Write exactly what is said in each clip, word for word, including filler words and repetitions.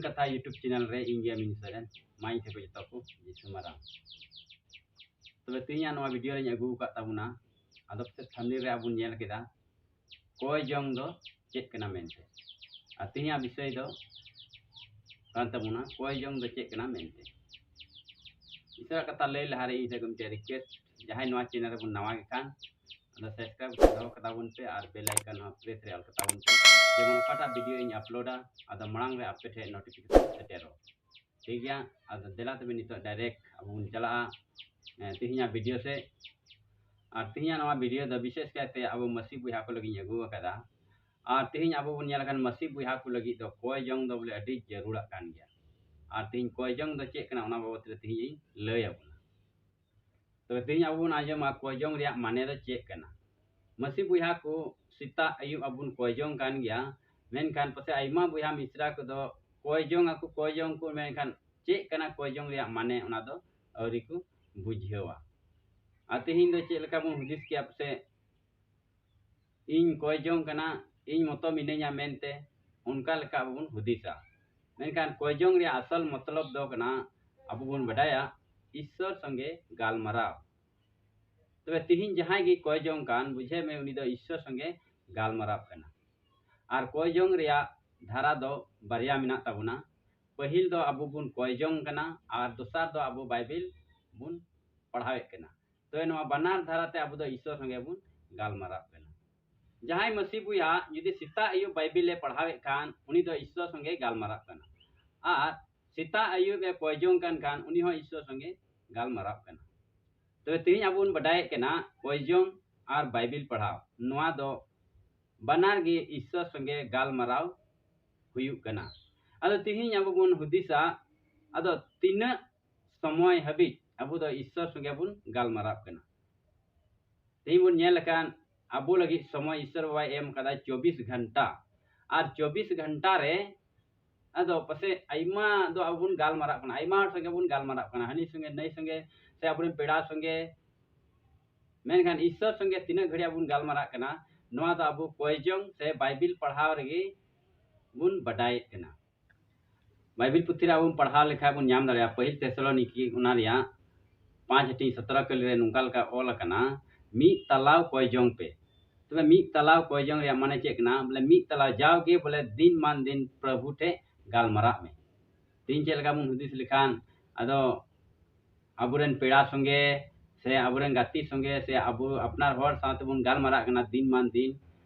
ᱠᱟᱛᱷᱟ YouTube channel ᱨᱮ ᱤᱧ ᱜᱮ ᱟᱹᱢᱤᱱ ᱥᱚᱨᱮᱱ, ᱢᱟ ᱤᱧ ᱴᱷᱮᱱ ᱠᱷᱚᱱ ᱡᱚᱛᱚ ᱠᱚ ᱡᱤᱥᱩ ᱢᱟᱨᱟᱝ᱾ ᱛᱚᱵᱮ ᱛᱮᱦᱮᱧᱟᱜ ᱱᱚᱣᱟ video ᱨᱮᱧ ᱟᱹᱜᱩ ᱟᱠᱟᱫ ᱛᱟᱵᱚᱱᱟ, ᱟᱫᱚ ᱯᱟᱥᱮᱡ thumbnail ᱨᱮ ᱟᱵᱚᱱ ᱧᱮᱞ ᱠᱮᱫᱟ, ᱠᱚᱭ ᱡᱚᱝ ᱫᱚ ᱪᱮᱫ ᱠᱟᱱᱟ ᱢᱮᱱᱛᱮ᱾ ᱟᱨ ᱛᱮᱦᱮᱧᱟᱜ ᱵᱤᱥᱚᱭ ᱫᱚ ᱠᱟᱱ ᱛᱟᱵᱚᱱᱟ ᱠᱚᱭ ᱡᱚᱝ ᱫᱚ ᱪᱮᱫ ᱠᱟᱱᱟ ᱢᱮᱱᱛᱮ᱾ ᱤᱥᱚᱨᱟᱜ ᱠᱟᱛᱷᱟ ᱞᱟᱹᱭ ᱞᱟᱦᱟᱨᱮ ᱤᱧ ᱴᱷᱮᱱ ᱢᱤᱫᱴᱮᱱ request, ᱡᱟᱦᱟᱸᱭ ᱱᱚᱣᱟ channel ᱨᱮᱵᱚᱱ ᱱᱟᱣᱟ ᱜᱮ ᱠᱷᱟᱱ ᱟᱫᱚ subscribe ᱫᱚᱦᱚ ᱠᱟᱛᱟ ᱵᱚᱱ ᱯᱮ ᱟᱨ bell icon ᱦᱚᱸ press ᱨᱮ ᱚᱞ ᱠᱟᱛᱟ ᱵᱚᱱ ᱯᱮ, ᱡᱮᱢᱚᱱ ᱚᱠᱟᱴᱟᱜ video ᱤᱧ uploadᱟ ᱟᱫᱚ ᱢᱟᱲᱟᱝ ᱨᱮ ᱟᱯᱮ ᱴᱷᱮᱱ notification ᱥᱮᱴᱮᱨᱚᱜ᱾ ᱴᱷᱤᱠ ᱜᱮᱭᱟ, ᱟᱫᱚ ᱫᱮᱞᱟ ᱛᱚᱵᱮ ᱱᱤᱛᱚᱜ direct ᱟᱵᱚ ᱵᱚᱱ ᱪᱟᱞᱟᱜᱼᱟ ᱮ, ᱛᱮᱦᱮᱧᱟᱜ video ᱥᱮᱫ᱾ ᱟᱨ ᱛᱮᱦᱮᱧᱟᱜ ᱱᱚᱣᱟ video ᱫᱚ ᱵᱤᱥᱮᱥ ᱠᱟᱭᱛᱮ ᱟᱵᱚ ᱢᱟᱹᱥᱤ ᱵᱚᱭᱦᱟ ᱠᱚ ᱞᱟᱹᱜᱤᱫ ᱤᱧ ᱟᱹᱜᱩ ᱟᱠᱟᱫᱟ᱾ ᱟᱨ ᱛᱮᱦᱮᱧ ᱟᱵᱚ ᱵᱚᱱ ᱧᱮᱞ ᱞᱮᱠᱷᱟᱱ ᱢᱟᱹᱥᱤ ᱵᱚᱭᱦᱟ ᱠᱚ ᱞᱟᱹᱜᱤᱫ ᱫᱚ ᱠᱚᱭ ᱡᱚᱝ ᱫᱚ ᱵᱚᱞᱮ ᱟᱹᱰᱤ ᱡᱟᱹᱨᱩᱲᱟᱜ ᱠᱟᱱ ᱜᱮᱭᱟ᱾ ᱟᱨ ᱛᱮᱦᱮᱧ ᱠᱚᱭ ᱡᱚᱝ ᱫᱚ ᱪᱮᱫ ᱠᱟᱱᱟ ᱚᱱᱟ ᱵᱟᱵᱚᱛ ᱨᱮ ᱛᱮᱦᱮᱧ ᱤᱧ ᱞᱟᱹᱭ ᱟᱵᱚᱱᱟ᱾ ᱛᱚᱵᱮ ᱛᱮᱦᱮᱧ ᱟᱵᱚ ᱵᱚᱱ ᱟᱸᱡᱚᱢᱟ ᱠᱚᱭ ᱡᱚᱝ ᱨᱮᱭᱟᱜ ᱢᱟᱱᱮ ᱫᱚ ᱪᱮᱫ ᱠᱟᱱᱟ᱾ ᱢᱟᱹᱥᱤ ᱵᱚᱭᱦᱟ ᱠᱚ ᱥᱮᱛᱟᱜ ᱟᱹᱭᱩᱵ ᱟᱵᱚ ᱵᱚᱱ ᱠᱚᱭ ᱡᱚᱝ ᱠᱟᱱ ᱜᱮᱭᱟ, ᱢᱮᱱᱠᱷᱟᱱ ᱯᱟᱥᱮᱡ ᱟᱭᱢᱟ ᱵᱚᱭᱦᱟ ᱢᱤᱥᱨᱟ ᱠᱚᱫᱚ ᱠᱚᱭ ᱡᱚᱝ ᱟᱠᱚ, ᱠᱚᱭ ᱡᱚᱝ ᱠᱚ, ᱢᱮᱱᱠᱷᱟᱱ ᱪᱮᱫ ᱠᱟᱱᱟ ᱠᱚᱭ ᱡᱚᱝ ᱨᱮᱭᱟᱜ ᱢᱟᱱᱮ ᱚᱱᱟ ᱫᱚ ᱟᱹᱣᱨᱤ ᱠᱚ ᱵᱩᱡᱷᱟᱹᱣᱟ᱾ ᱟᱨ ᱛᱮᱦᱮᱧ ᱫᱚ ᱪᱮᱫ ᱞᱮᱠᱟ ᱵᱚᱱ ᱦᱩᱫᱤᱥ ᱠᱮᱭᱟ, ᱯᱟᱥᱮᱡ ᱤᱧ ᱠᱚᱭ ᱡᱚᱝ ᱠᱟᱱᱟ, ᱤᱧ ᱢᱚᱛᱚ ᱢᱤᱱᱟᱹᱧᱟ ᱢᱮᱱᱛᱮ ᱚᱱᱠᱟ ᱞᱮᱠᱟ ᱟᱵᱚ ᱵᱚᱱ ᱦᱩᱫᱤᱥᱟ᱾ ᱢᱮᱱᱠᱷᱟᱱ ᱠᱚᱭ ᱡᱚᱝ ᱨᱮᱭᱟᱜ ᱟᱥᱚᱞ ᱢᱚᱛᱞᱚᱵ ᱫᱚ ᱠᱟᱱᱟ ᱟᱵᱚ ᱵᱚᱱ ᱵᱟᱰᱟᱭᱟ ᱤᱥᱥᱚᱨ ᱥᱚᱸᱜᱮ ᱜᱟᱞᱢᱟᱨᱟᱣ᱾ ᱛᱚᱵᱮ ᱛᱤᱦᱤᱧ ᱡᱟᱦᱟᱸᱭ ᱜᱮ ᱠᱚᱭ ᱡᱚᱝ ᱠᱟᱱ ᱵᱩᱡᱷᱟᱹᱣ ᱢᱮ ᱩᱱᱤ ᱫᱚ ᱤᱥᱥᱚᱨ ᱥᱚᱸᱜᱮ ᱜᱟᱞᱢᱟᱨᱟᱣ ᱠᱟᱱᱟ᱾ ᱟᱨ ᱠᱚᱭ ᱡᱚᱝ ᱨᱮᱭᱟᱜ ᱫᱷᱟᱨᱟ ᱫᱚ ᱵᱟᱨᱭᱟ ᱢᱮᱱᱟᱜ ᱛᱟᱵᱚᱱᱟ᱾ ᱯᱟᱹᱦᱤᱞ ᱫᱚ ᱟᱵᱚ ᱵᱚᱱ ᱠᱚᱭ ᱡᱚᱝ ᱠᱟᱱᱟ ᱟᱨ ᱫᱚᱥᱟᱨ ᱫᱚ ᱟᱵᱚ ᱵᱟᱭᱵᱮᱞ ᱵᱚᱱ ᱯᱟᱲᱦᱟᱣᱮᱫ ᱠᱟᱱᱟ᱾ ᱛᱚᱵᱮ ᱱᱚᱣᱟ ᱵᱟᱱᱟᱨ ᱫᱷᱟᱨᱟᱛᱮ ᱟᱵᱚ ᱫᱚ ᱤᱥᱥᱚᱨ ᱥᱚᱸᱜᱮ ᱵᱚᱱ ᱜᱟᱞᱢᱟᱨᱟᱣ ᱠᱟᱱᱟ᱾ ᱡᱟᱦᱟᱸᱭ ᱢᱟᱹᱥᱤ ᱵᱚᱭᱦᱟ ᱡᱩᱫᱤ ᱥᱮᱛᱟᱜ ᱟᱹᱭᱩᱵ ᱵᱟᱭᱵᱮᱞ ᱮ ᱯᱟᱲᱦᱟᱣᱮᱫ ᱠᱷᱟᱱ ᱩᱱᱤ ᱫᱚ ᱤᱥᱥᱚᱨ ᱥᱚᱸᱜᱮ ᱜᱟᱞᱢᱟᱨᱟᱣ ᱠᱟᱱᱟ᱾ ᱟᱨ ᱥᱮᱛᱟᱜ ᱟᱹᱭᱩᱵ ᱮ ᱠᱚᱭ ᱡᱚᱝ ᱠᱟᱱ ᱠᱷᱟᱱ ᱩᱱᱤ ᱦᱚᱸ ᱤᱥᱥᱚᱨ ᱥᱚᱸᱜᱮ ᱜᱟᱞᱢᱟᱨᱟᱣ ᱠᱟᱱᱟ᱾ ᱛᱚᱵᱮ ᱛᱮᱦᱮᱧ ᱟᱵᱚ ᱵᱚᱱ ᱵᱟᱰᱟᱭᱮᱫ ᱠᱟᱱᱟ ᱠᱚᱭ ᱡᱚᱝ ᱟᱨ ᱵᱟᱭᱵᱮᱞ ᱯᱟᱲᱦᱟᱣ ᱱᱚᱣᱟ ᱫᱚ ᱵᱟᱱᱟᱨ ᱜᱮ ᱤᱥᱥᱚᱨ ᱥᱚᱸᱜᱮ ᱜᱟᱞᱢᱟᱨᱟᱣ ᱦᱩᱭᱩᱜ ᱠᱟᱱᱟ᱾ ᱟᱫᱚ ᱛᱤᱦᱤᱧ ᱟᱵᱚ ᱵᱚᱱ ᱦᱩᱫᱤᱥᱟ, ᱟᱫᱚ ᱛᱤᱱᱟᱹᱜ ᱥᱚᱢᱚᱭ ᱦᱟᱹᱵᱤᱡ ᱟᱵᱚ ᱫᱚ ᱤᱥᱥᱚᱨ ᱥᱚᱸᱜᱮ ᱵᱚᱱ ᱜᱟᱞᱢᱟᱨᱟᱣ ᱠᱟᱱᱟ? ᱛᱤᱦᱤᱧ ᱵᱚᱱ ᱧᱮᱞ ᱞᱮᱠᱷᱟᱱ ᱟᱵᱚ ᱞᱟᱹᱜᱤᱫ ᱥᱚᱢᱚᱭ ᱤᱥᱥᱚᱨ ᱵᱟᱵᱟᱭ ᱮᱢ ᱠᱟᱫᱟ ᱪᱚᱵᱵᱤᱥ ᱜᱷᱚᱱᱴᱟ᱾ ᱟᱨ ᱪᱚᱵᱵᱤᱥ ᱜᱷᱚᱱᱴᱟ ᱨᱮ ᱟᱫᱚ ᱯᱟᱥᱮᱡ ᱟᱭᱢᱟ ᱫᱚ ᱟᱵᱚ ᱵᱚᱱ ᱜᱟᱞᱢᱟᱨᱟᱜ ᱠᱟᱱᱟ, ᱟᱭᱢᱟ ᱦᱚᱲ ᱥᱚᱸᱜᱮ ᱵᱚᱱ ᱜᱟᱞᱢᱟᱨᱟᱜ ᱠᱟᱱᱟ, ᱦᱟᱹᱱᱤ ᱥᱚᱸᱜᱮ ᱱᱟᱹᱭ ᱥᱚᱸᱜᱮ ᱥᱮ ᱟᱵᱚᱨᱮᱱ ᱯᱮᱲᱟ ᱥᱚᱸᱜᱮ᱾ ᱢᱮᱱᱠᱷᱟᱱ ᱤᱥᱥᱚᱨ ᱥᱚᱸᱜᱮ ᱛᱤᱱᱟᱹᱜ ᱜᱷᱟᱹᱲᱤᱡ ᱟᱵᱚ ᱵᱚᱱ ᱜᱟᱞᱢᱟᱨᱟᱜ ᱠᱟᱱᱟ ᱱᱚᱣᱟ ᱫᱚ ᱟᱵᱚ ᱠᱚᱭ ᱡᱚᱝ ᱥᱮ ᱵᱟᱭᱵᱮᱞ ᱯᱟᱲᱦᱟᱣ ᱨᱮᱜᱮ ᱵᱚᱱ ᱵᱟᱰᱟᱭᱮᱫ ᱠᱟᱱᱟ᱾ ᱵᱟᱭᱵᱮᱞ ᱯᱩᱛᱷᱤ ᱨᱮ ᱟᱵᱚ ᱵᱚᱱ ᱯᱟᱲᱦᱟᱣ ᱞᱮᱠᱷᱟᱱ ᱵᱚᱱ ᱧᱟᱢ ᱫᱟᱲᱮᱭᱟᱜᱼᱟ, ᱯᱟᱹᱦᱤᱞ ᱛᱮᱥᱟᱞᱳᱱᱤᱠᱤ ᱚᱱᱟ ᱨᱮᱭᱟᱜ ᱯᱟᱸᱪ ᱦᱟᱹᱴᱤᱧ ᱥᱚᱛᱨᱚ ᱠᱟᱹᱞᱤ ᱨᱮ ᱱᱚᱝᱠᱟ ᱞᱮᱠᱟ ᱚᱞ ᱟᱠᱟᱱᱟ, "ᱢᱤᱫ ᱛᱟᱞᱟᱣ ᱠᱚᱭ ᱡᱚᱝ ᱯᱮ᱾" ᱛᱚᱵᱮ ᱢᱤᱫ ᱛᱟᱞᱟᱣ ᱠᱚᱭ ᱡᱚᱝ ᱨᱮᱭᱟᱜ ᱢᱟᱱᱮ ᱪᱮᱫ ᱠᱟᱱᱟ? ᱵᱚᱞᱮ ᱢᱤᱫ ᱛᱟᱞᱟᱣ ᱡᱟᱣᱜᱮ ᱵᱚᱞᱮ ᱫᱤᱱ ᱢᱟᱱ ᱫᱤᱱ ᱯᱨᱚᱵᱷᱩ ᱴᱷᱮᱱ ᱜᱟᱞᱢᱟᱨᱟᱜ ᱢᱮ᱾ ᱛᱮᱦᱮᱧ ᱪᱮᱫ ᱞᱮᱠᱟ ᱵᱚᱱ ᱦᱩᱫᱤᱥ ᱞᱮᱠᱷᱟᱱ, ᱟᱫᱚ ᱟᱵᱚᱨᱮᱱ ᱯᱮᱲᱟ ᱥᱚᱸᱜᱮ ᱥᱮ ᱟᱵᱚᱨᱮᱱ ᱜᱟᱛᱮ ᱥᱚᱸᱜᱮ ᱥᱮ ᱟᱵᱚ ᱟᱯᱱᱟᱨ ᱦᱚᱲ ᱥᱟᱶ ᱛᱮᱵᱚᱱ ᱜᱟᱞᱢᱟᱨᱟᱜ ᱠᱟᱱᱟ ᱫᱤᱱ ᱢᱟᱱ ᱫᱤᱱ,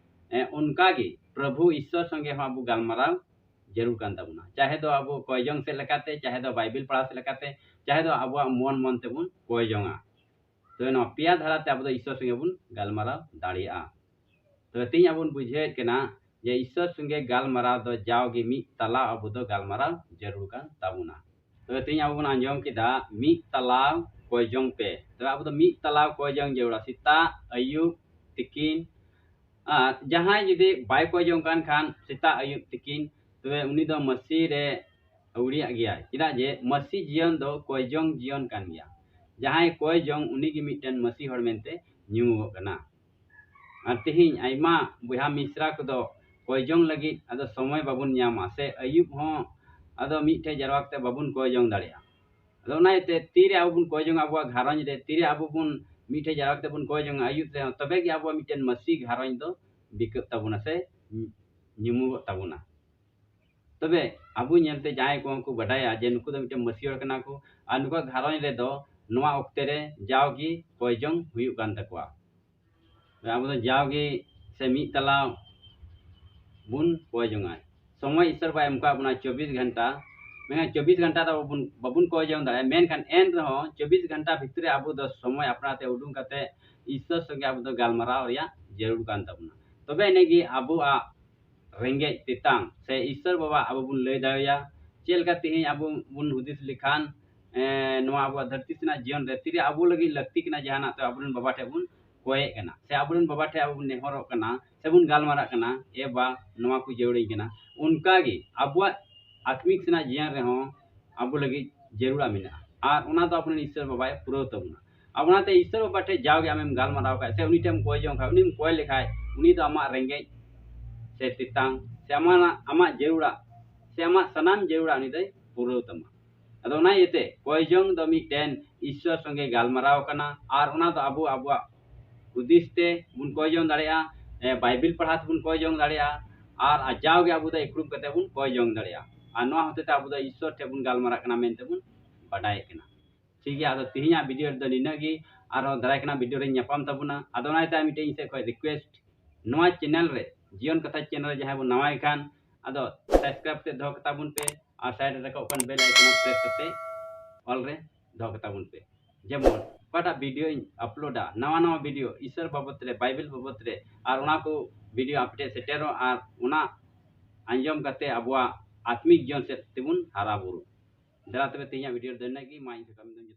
ᱮ, ᱚᱱᱠᱟᱜᱮ ᱯᱨᱚᱵᱷᱩ ᱤᱥᱥᱚᱨ ᱥᱚᱸᱜᱮ ᱦᱚᱸ ᱟᱵᱚ ᱜᱟᱞᱢᱟᱨᱟᱣ ᱡᱟᱹᱨᱩᱲ ᱠᱟᱱ ᱛᱟᱵᱚᱱᱟ᱾ ᱪᱟᱦᱮ ᱫᱚ ᱟᱵᱚ ᱠᱚᱭ ᱡᱚᱝ ᱥᱮᱫ ᱞᱮᱠᱟᱛᱮ, ᱪᱟᱦᱮ ᱫᱚ ᱵᱟᱭᱵᱮᱞ ᱯᱟᱲᱦᱟᱣ ᱥᱮᱫ ᱞᱮᱠᱟᱛᱮ, ᱪᱟᱦᱮ ᱫᱚ ᱟᱵᱚᱣᱟᱜ ᱢᱚᱱ ᱢᱚᱱ ᱛᱮᱵᱚᱱ ᱠᱚᱭ ᱡᱚᱝᱟ᱾ ᱛᱚᱵᱮ ᱱᱚᱣᱟ ᱯᱮᱭᱟ ᱫᱷᱟᱨᱟ ᱛᱮ ᱟᱵᱚ ᱫᱚ ᱤᱥᱥᱚᱨ ᱥᱚᱸᱜᱮ ᱵᱚᱱ ᱜᱟᱞᱢᱟᱨᱟᱣ ᱫᱟᱲᱮᱭᱟᱜᱼᱟ᱾ ᱛᱚᱵᱮ ᱛᱮᱦᱮᱧ ᱟᱵᱚ ᱵᱚᱱ ᱵᱩᱡᱷᱟᱹᱣᱮᱫ ᱠᱟᱱᱟ ᱡᱮ ᱤᱥᱥᱚᱨ ᱥᱚᱸᱜᱮ ᱜᱟᱞᱢᱟᱨᱟᱣ ᱫᱚ ᱡᱟᱣᱜᱮ ᱢᱤᱫ ᱛᱟᱞᱟ ᱟᱵᱚ ᱫᱚ ᱜᱟᱞᱢᱟᱨᱟᱣ ᱡᱟᱹᱨᱩᱲ ᱠᱟᱱ ᱛᱟᱵᱚᱱᱟ᱾ ᱛᱚᱵᱮ ᱛᱮᱦᱮᱧ ᱟᱵᱚ ᱵᱚᱱ ᱟᱸᱡᱚᱢ ᱠᱮᱫᱟ, "ᱢᱤᱫ ᱛᱟᱞᱟᱣ ᱠᱚᱭ ᱡᱚᱝ ᱯᱮ᱾" ᱛᱚᱵᱮ ᱟᱵᱚ ᱫᱚ ᱢᱤᱫ ᱛᱟᱞᱟᱣ ᱠᱚᱭ ᱡᱚᱝ ᱡᱟᱹᱨᱩᱲᱟ, ᱥᱮᱛᱟᱜ, ᱟᱹᱭᱩᱵ, ᱛᱤᱠᱤᱱ᱾ ᱟᱨ ᱡᱟᱦᱟᱸᱭ ᱡᱩᱫᱤ ᱵᱟᱭ ᱠᱚᱭ ᱡᱚᱝ ᱠᱟᱱ ᱠᱷᱟᱱ ᱥᱮᱛᱟᱜ, ᱟᱹᱭᱩᱵ, ᱛᱤᱠᱤᱱ, ᱛᱚᱵᱮ ᱩᱱᱤ ᱫᱚ ᱢᱟᱹᱥᱤ ᱨᱮ ᱟᱹᱣᱲᱤᱭᱟᱜ ᱜᱮᱭᱟᱭ᱾ ᱪᱮᱫᱟᱜ ᱡᱮ ᱢᱟᱹᱥᱤ ᱡᱤᱭᱚᱱ ᱫᱚ ᱠᱚᱭ ᱡᱚᱝ ᱡᱤᱭᱚᱱ ᱠᱟᱱ ᱜᱮᱭᱟ᱾ ᱡᱟᱦᱟᱸᱭ ᱠᱚᱭ ᱡᱚᱝ, ᱩᱱᱤ ᱜᱮ ᱢᱤᱫᱴᱮᱱ ᱢᱟᱹᱥᱤ ᱦᱚᱲ ᱢᱮᱱᱛᱮ ᱧᱩᱢᱚᱜᱚᱜ ᱠᱟᱱᱟ᱾ ᱟᱨ ᱛᱮᱦᱮᱧ ᱟᱭᱢᱟ ᱵᱚᱭᱦᱟ ᱢᱤᱥᱨᱟ ᱠᱚᱫᱚ ᱠᱚᱭ ᱡᱚᱝ ᱞᱟᱹᱜᱤᱫ ᱟᱫᱚ ᱥᱚᱢᱚᱭ ᱵᱟᱵᱚᱱ ᱧᱟᱢᱟ, ᱥᱮ ᱟᱹᱭᱩᱵ ᱦᱚᱸ ᱟᱫᱚ ᱢᱤᱫ ᱴᱷᱮᱱ ᱡᱟᱨᱣᱟ ᱠᱟᱛᱮ ᱵᱟᱵᱚᱱ ᱠᱚᱭ ᱡᱚᱝ ᱫᱟᱲᱮᱭᱟᱜᱼᱟ᱾ ᱟᱫᱚ ᱚᱱᱟ ᱤᱭᱟᱹᱛᱮ ᱛᱤᱨᱮ ᱟᱵᱚ ᱵᱚᱱ ᱠᱚᱭ ᱡᱚᱝᱟ ᱟᱵᱚᱣᱟᱜ ᱜᱷᱟᱨᱚᱸᱡᱽ ᱨᱮ, ᱛᱤᱨᱮ ᱟᱵᱚ ᱵᱚᱱ ᱢᱤᱫ ᱴᱷᱮᱱ ᱡᱟᱨᱣᱟ ᱠᱟᱛᱮ ᱵᱚᱱ ᱠᱚᱭ ᱡᱚᱝᱟ ᱟᱹᱭᱩᱵ ᱨᱮᱦᱚᱸ, ᱛᱚᱵᱮ ᱜᱮ ᱟᱵᱚᱣᱟᱜ ᱢᱤᱫᱴᱮᱱ ᱢᱟᱹᱥᱤ ᱜᱷᱟᱨᱚᱸᱡᱽ ᱫᱚ ᱵᱤᱠᱟᱹᱜ ᱛᱟᱵᱚᱱᱟ ᱥᱮ ᱧᱩᱢᱩᱜᱚᱜ ᱛᱟᱵᱚᱱᱟ᱾ ᱛᱚᱵᱮ ᱟᱵᱚ ᱧᱮᱞᱛᱮ ᱡᱟᱦᱟᱸᱭ ᱠᱚᱦᱚᱸ ᱠᱚ ᱵᱟᱰᱟᱭᱟ ᱡᱮ ᱱᱩᱠᱩ ᱫᱚ ᱢᱤᱫᱴᱮᱱ ᱢᱟᱹᱥᱤ ᱦᱚᱲ ᱠᱟᱱᱟ ᱠᱚ ᱟᱨ ᱱᱩᱠᱩᱣᱟᱜ ᱜᱷᱟᱨᱚᱸᱡᱽ ᱨᱮᱫᱚ ᱱᱚᱣᱟ ᱚᱠᱛᱮ ᱨᱮ ᱡᱟᱣᱜᱮ ᱠᱚᱭ ᱡᱚᱝ ᱦᱩᱭᱩᱜ ᱠᱟᱱ ᱛᱟᱠᱚᱣᱟ᱾ ᱛᱚᱵᱮ ᱟᱵᱚ ᱫᱚ ᱡᱟᱣᱜᱮ ᱥᱮ ᱢᱤᱫ ᱛᱟᱞᱟ ᱵᱚᱱ ᱠᱚᱭ ᱡᱚᱝᱟ᱾ ᱥᱚᱢᱚᱭ ᱤᱥᱥᱚᱨ ᱵᱟᱭ ᱮᱢ ᱠᱟᱜ ᱵᱚᱱᱟ ᱪᱚᱵᱵᱤᱥ ᱜᱷᱚᱱᱴᱟ, ᱢᱮᱱᱠᱷᱟᱱ ᱪᱚᱵᱵᱤᱥ ᱜᱷᱚᱱᱴᱟ ᱫᱚ ᱵᱟᱵᱚᱱ, ᱵᱟᱵᱚᱱ ᱠᱚᱭ ᱡᱚᱝ ᱫᱟᱲᱮᱭᱟᱜᱼᱟ, ᱢᱮᱱᱠᱷᱟᱱ ᱮᱱ ᱨᱮᱦᱚᱸ ᱪᱚᱵᱵᱤᱥ ᱜᱷᱚᱱᱴᱟ ᱵᱷᱤᱛᱨᱤ ᱨᱮ ᱟᱵᱚ ᱫᱚ ᱥᱚᱢᱚᱭ ᱟᱯᱱᱟᱨ ᱛᱮ ᱩᱰᱩᱝ ᱠᱟᱛᱮ ᱤᱥᱥᱚᱨ ᱥᱚᱸᱜᱮ ᱟᱵᱚ ᱫᱚ ᱜᱟᱞᱢᱟᱨᱟᱣ ᱨᱮᱭᱟᱜ ᱡᱟᱹᱨᱩᱲ ᱠᱟᱱ ᱛᱟᱵᱚᱱᱟ᱾ ᱛᱚᱵᱮ ᱮᱱᱮ ᱜᱮ ᱟᱵᱚᱣᱟᱜ ᱨᱮᱸᱜᱮᱡ ᱛᱮᱛᱟᱝ ᱥᱮ ᱤᱥᱥᱚᱨ ᱵᱟᱵᱟ ᱟᱵᱚ ᱵᱚᱱ ᱞᱟᱹᱭ ᱫᱟᱲᱮᱭᱟᱭᱟ᱾ ᱪᱮᱫ ᱞᱮᱠᱟ ᱛᱮᱦᱮᱧ ᱟᱵᱚ ᱵᱚᱱ ᱦᱩᱫᱤᱥ ᱞᱮᱠᱷᱟᱱ, ᱮᱸ, ᱱᱚᱣᱟ ᱟᱵᱚᱣᱟᱜ ᱫᱷᱟᱹᱨᱛᱤ ᱥᱮᱱᱟᱜ ᱡᱤᱭᱚᱱ ᱨᱮ ᱛᱤᱨᱮ ᱟᱵᱚ ᱞᱟᱹᱜᱤᱫ ᱞᱟᱹᱠᱛᱤ ᱠᱟᱱᱟ ᱡᱟᱦᱟᱱᱟᱜ, ᱛᱚ ᱟᱵᱚᱨᱮᱱ ᱵᱟᱵᱟ ᱴᱷᱮᱱ ᱵᱚᱱ ᱠᱚᱭᱮᱜ ᱠᱟᱱᱟ ᱥᱮ ᱟᱵᱚᱨᱮᱱ ᱵᱟᱵᱟ ᱴᱷᱮᱱ ᱟᱵᱚ ᱵᱚᱱ ᱱᱮᱦᱚᱨᱚᱜ ᱠᱟᱱᱟ ᱥᱮ ᱵᱚᱱ ᱜᱟᱞᱢᱟᱨᱟᱜ ᱠᱟᱱᱟ, "ᱮ ᱵᱟ, ᱱᱚᱣᱟ ᱠᱚ ᱡᱟᱹᱨᱩᱲᱤᱧ ᱠᱟᱱᱟ᱾" ᱚᱱᱠᱟᱜᱮ ᱟᱵᱚᱣᱟᱜ ᱟᱛᱢᱤᱠ ᱥᱮᱱᱟᱜ ᱡᱤᱭᱚᱱ ᱨᱮᱦᱚᱸ ᱟᱵᱚ ᱞᱟᱹᱜᱤᱫ ᱡᱟᱹᱨᱩᱲᱟ ᱢᱮᱱᱟᱜᱼᱟ, ᱟᱨ ᱚᱱᱟ ᱫᱚ ᱟᱵᱚᱨᱮᱱ ᱤᱥᱥᱚᱨ ᱵᱟᱵᱟᱭ ᱯᱩᱨᱟᱹᱣ ᱛᱟᱵᱚᱱᱟ᱾ ᱟᱨ ᱚᱱᱟᱛᱮ ᱤᱥᱥᱚᱨ ᱵᱟᱵᱟ ᱴᱷᱮᱱ ᱡᱟᱣᱜᱮ ᱟᱢᱮᱢ ᱜᱟᱞᱢᱟᱨᱟᱣ ᱠᱷᱟᱡ ᱥᱮ ᱩᱱᱤ ᱴᱷᱮᱱ ᱮᱢ ᱠᱚᱭ ᱡᱚᱝ ᱠᱷᱟᱡ, ᱩᱱᱤᱢ ᱠᱚᱭ ᱞᱮᱠᱷᱟᱡ, ᱩᱱᱤ ᱫᱚ ᱟᱢᱟᱜ ᱨᱮᱸᱜᱮᱡ ᱥᱮ ᱛᱮᱛᱟᱝ ᱥᱮ ᱟᱢᱟᱜ, ᱟᱢᱟᱜ ᱡᱟᱹᱨᱩᱲᱟᱜ ᱥᱮ ᱟᱢᱟᱜ ᱥᱟᱱᱟᱢ ᱡᱟᱹᱨᱩᱲᱟᱜ ᱩᱱᱤ ᱫᱚᱭ ᱯᱩᱨᱟᱹᱣ ᱛᱟᱢᱟ᱾ ᱟᱫᱚ ᱚᱱᱟ ᱤᱭᱟᱹᱛᱮ ᱠᱚᱭ ᱡᱚᱝ ᱫᱚ ᱢᱤᱫᱴᱮᱱ ᱤᱥᱥᱚᱨ ᱥᱚᱸᱜᱮ ᱜᱟᱞᱢᱟᱨᱟᱣ ᱠᱟᱱᱟ, ᱟᱨ ᱚᱱᱟ ᱫᱚ ᱟᱵᱚ ᱟᱵᱚᱣᱟᱜ ᱦᱩᱫᱤᱥ ᱛᱮ ᱵᱚᱱ ᱠᱚᱭ ᱡᱚᱝ ᱫᱟᱲᱮᱭᱟᱜᱼᱟ, ᱮ, ᱵᱟᱭᱵᱮᱞ ᱯᱟᱲᱦᱟᱣ ᱛᱮᱵᱚᱱ ᱠᱚᱭ ᱡᱚᱝ ᱫᱟᱲᱮᱭᱟᱜᱼᱟ, ᱟᱨ ᱡᱟᱣᱜᱮ ᱟᱵᱚ ᱫᱚ ᱤᱠᱲᱩᱢ ᱠᱟᱛᱮ ᱵᱚᱱ ᱠᱚᱭ ᱡᱚᱝ ᱫᱟᱲᱮᱭᱟᱜᱼᱟ᱾ ᱟᱨ ᱱᱚᱣᱟ ᱦᱚᱛᱮ ᱛᱮ ᱟᱵᱚ ᱫᱚ ᱤᱥᱥᱚᱨ ᱴᱷᱮᱱ ᱵᱚᱱ ᱜᱟᱞᱢᱟᱨᱟᱜ ᱠᱟᱱᱟ ᱢᱮᱱᱛᱮ ᱵᱚᱱ ᱵᱟᱰᱟᱭᱮᱫ ᱠᱟᱱᱟ᱾ ᱴᱷᱤᱠ ᱜᱮᱭᱟ, ᱟᱫᱚ ᱛᱮᱦᱮᱧᱟᱜ ᱵᱷᱤᱰᱤᱭᱳ ᱨᱮᱫᱚ ᱱᱤᱱᱟᱹᱜ ᱜᱮ, ᱟᱨᱦᱚᱸ ᱫᱟᱨᱟᱭ ᱠᱟᱱᱟ ᱵᱷᱤᱰᱤᱭᱳ ᱨᱮᱧ ᱧᱟᱯᱟᱢ ᱛᱟᱵᱚᱱᱟ᱾ ᱟᱫᱚ ᱚᱱᱟ ᱤᱭᱟᱹᱛᱮ ᱢᱤᱫᱴᱮᱱ ᱤᱧ ᱥᱮᱫ ᱠᱷᱚᱱ ᱨᱤᱠᱩᱭᱮᱥᱴ, ᱱᱚᱣᱟ ᱪᱮᱱᱮᱞ ᱨᱮ, ᱡᱤᱭᱚᱱ ᱠᱟᱛᱷᱟ ᱪᱮᱱᱮᱞ ᱨᱮ ᱡᱟᱦᱟᱸᱭ ᱵᱚᱱ ᱱᱟᱣᱟᱭ ᱠᱷᱟᱱ, ᱟᱫᱚ ᱥᱟᱵᱥᱠᱨᱟᱭᱤᱵ ᱠᱟᱛᱮ ᱫᱚᱦᱚ ᱠᱟᱛᱟ ᱵᱚᱱ ᱯᱮ, ᱟᱨ ᱥᱟᱭᱤᱰ ᱨᱮ ᱨᱟᱠᱟᱵ ᱠᱟᱱ ᱵᱮᱞ ᱟᱭᱠᱚᱱ ᱯᱨᱮᱥ ᱠᱟᱛᱮ ᱚᱞ ᱨᱮ ᱫᱚᱦᱚ ᱠᱟᱛᱟ ᱵᱚᱱ ᱯᱮ᱾ ᱡᱮᱢᱚᱱ ᱚᱠᱟᱴᱟᱜ ᱵᱷᱤᱰᱤᱭᱳᱧ ᱟᱯᱞᱳᱰᱟ, ᱱᱟᱣᱟ ᱱᱟᱣᱟ ᱵᱷᱤᱰᱤᱭᱳ ᱤᱥᱥᱚᱨ ᱵᱟᱵᱚᱛ ᱨᱮ, ᱵᱟᱭᱵᱮᱞ ᱵᱟᱵᱚᱛ ᱨᱮ, ᱟᱨ ᱚᱱᱟ ᱠᱚ ᱵᱷᱤᱰᱤᱭᱳ ᱟᱯᱮ ᱴᱷᱮᱱ ᱥᱮᱴᱮᱨᱚᱜ, ᱟᱨ ᱚᱱᱟ ᱟᱸᱡᱚᱢ ᱠᱟᱛᱮ ᱟᱵᱚᱣᱟᱜ ᱟᱛᱢᱤᱠ ᱡᱤᱭᱚᱱ ᱥᱮᱫ ᱛᱮᱵᱚᱱ ᱦᱟᱨᱟ ᱵᱩᱨᱩ᱾ ᱫᱮᱞᱟ ᱛᱚᱵᱮ ᱛᱮᱦᱮᱧᱟᱜ ᱵᱷᱤᱰᱤᱭᱳ ᱨᱮᱫᱚ ᱤᱱᱟᱹᱜ ᱜᱮ᱾ ᱢᱟ ᱤᱧ ᱫᱚ ᱠᱟᱹᱢᱤ ᱫᱚᱧ